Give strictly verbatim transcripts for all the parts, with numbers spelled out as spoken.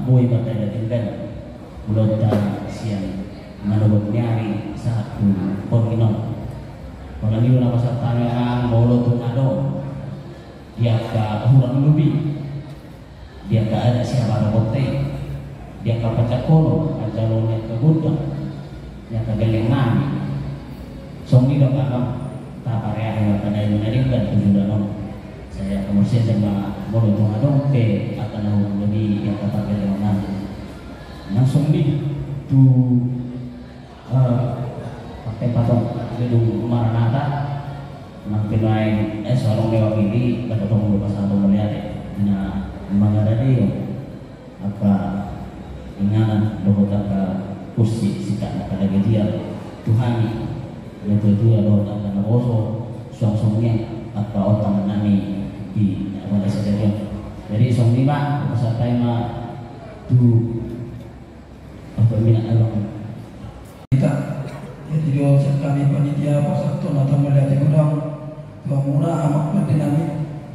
Boi ma taida tinggal ulaonta sian manogot ni ari sahat tu borngin on. Holan i do na pasahat hami, amang, molo tung adong di angka hurang lobi, di angka adat sihabadokonta i, di angka panjangkonon, panjalo ni angka gondang, di angka gelleng nami. Songon i do, amang, tapareahi ma angka na denggan tu joloan on. Sai angka muse ma molo tung adong pe angka na hurang lobi di angka pargellengon nami. Nang songon i tu, eh, partempat on, gedung Maranatha, nang pe nuaeng, eh, so adong na diwakili, dapot hamu do pasahaton mauliate, di na mangaradei on angka inganan dohot angka kunsi, singkatna, angka na getiar tu hami natuatua dohot angka naposo, suang songon i angka otak nami di, apa, sadari on. Jadi songon i ma, pasahat hami ma tu, apa, mina, abang. Hita. Jadi, dohot sian hami panitia pasahathon hata mauliate godang tu hamuna amang pande nami.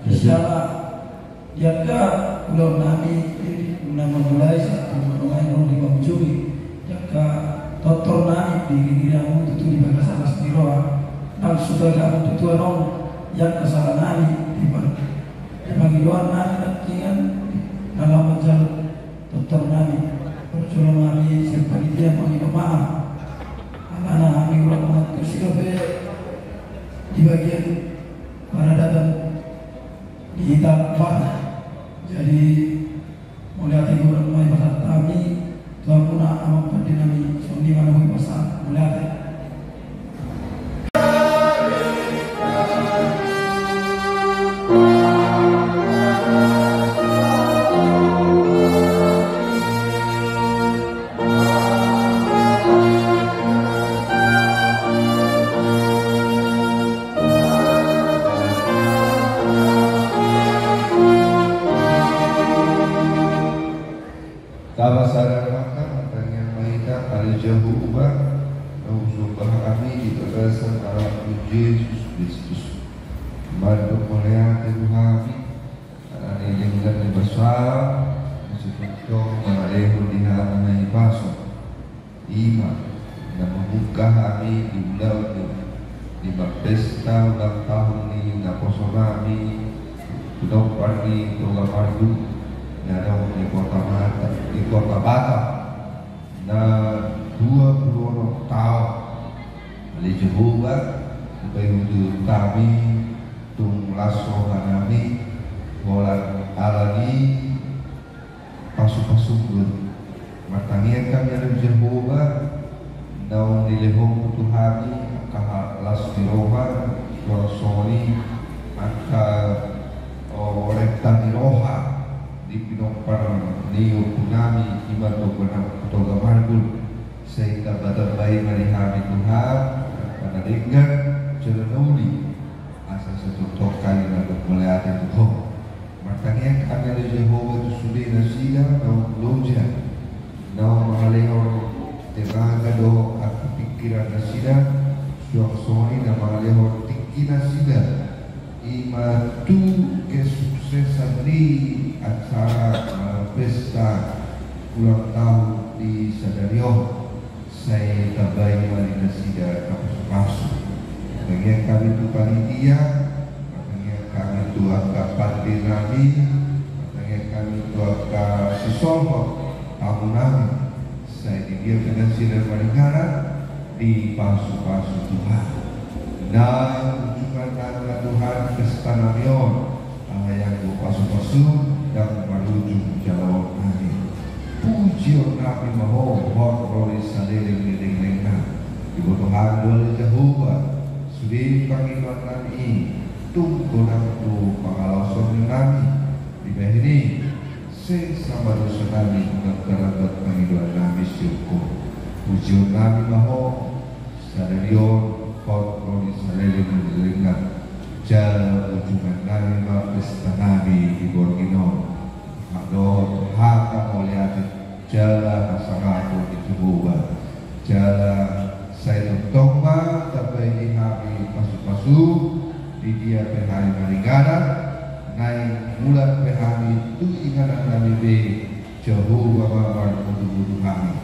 Di angka ulaon nami na mamulai sahat tu na nuaeng ro di pangujungi, di angka tortor nami, diringiri hamu tutu di bagasan las ni roha. Nang so taida hamu tutu adong di angka sala nami, di pangidoan nami, nangkiningan na laho manjalo tortor nami. Parjolo nami sian panitia mangido maaf. Alana hami hurang mangantusi dope di bagian paradaton di hita Batak. Jadi, mauliate godang ma i pasahat hami tu hamuna amang pande nami, songon i ma na boi pasahat mauliate. Tapasada ma hita, martangiang ma hita. Ale Jahowa, na husomba hami di bagasan anak ni Jesus Kristus, mandok mauliate tu hami, ala ni denggan ni basa, na sitongtong mangalehon di hami na hipaso. I ma na mamungka hami di ulaon ni, di marpesta ulang tahun ni naposo nami, pinompar ni Toga Margul, na adong di kota Batam, di kota Batam, na dua pulu onom taon. Ale Jahowa, hupaihut hami tung las roha nami, holan ala ni pasupasum do. Martangiang hami, ale Jahowa, naung nilehonmu tu hami angka las ni roha, suang songon i angka, o, renta ni roha di pinompar ni ompu nami, i ma Toga, Toga Margul. Sai tambatambai ma di hami Tuhan angka na denggan jala na uli, asa sai tongtong hami mandok mauliate tu Ho. Martangiang hami, ale Jahowa, tu sude nasida naung loja, naung mangalehon tenaga dohot angka pingkiran nasida, suang songon i na mangalehon tingki nasida, i ma tu kesuksesan ni acara marpesta ulang tahun di sadari on. Sai tambai ma di nasida angka pasupasu. Martangiang hami tu panitia, martangiang hami tu angka pande nami, martangiang hami tu angka sisolhot tamu nami. Sai di dia pe nasida maringanan, dipasupasu Tuhan. Na ujungan nami ma Tuhan pesta nami on, ala ni anggo pasupasu ndang marujung jaloon nami. Pujion nami ma Ho, hot ro di saleleng ni lenglengna. Diboto Ho do ale Jahowa sude pangidoan nami i, tung godang do pangalaosion nami. Dibahen i, sesa ma dosa nami, ndang tarlambat pangidoan nami sian Ho. Pujion nami ma Ho, sadari on, hot ro di saleleng ni lenglengna. Jala ujungan nami ma pesta nami di borngin on, dohot hata mauliate jala hasangapon di Jahowa. Jala sai tongtong ma tambai di hami pasupasu, di dia pe hami maringanan, naeng mulak pe hami tu inganan nami be, Jahowa Bapa, marboruboru hami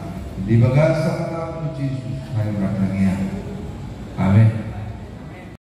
di bagasan Anakmu Jesus, hahipason-Ni i. Amen.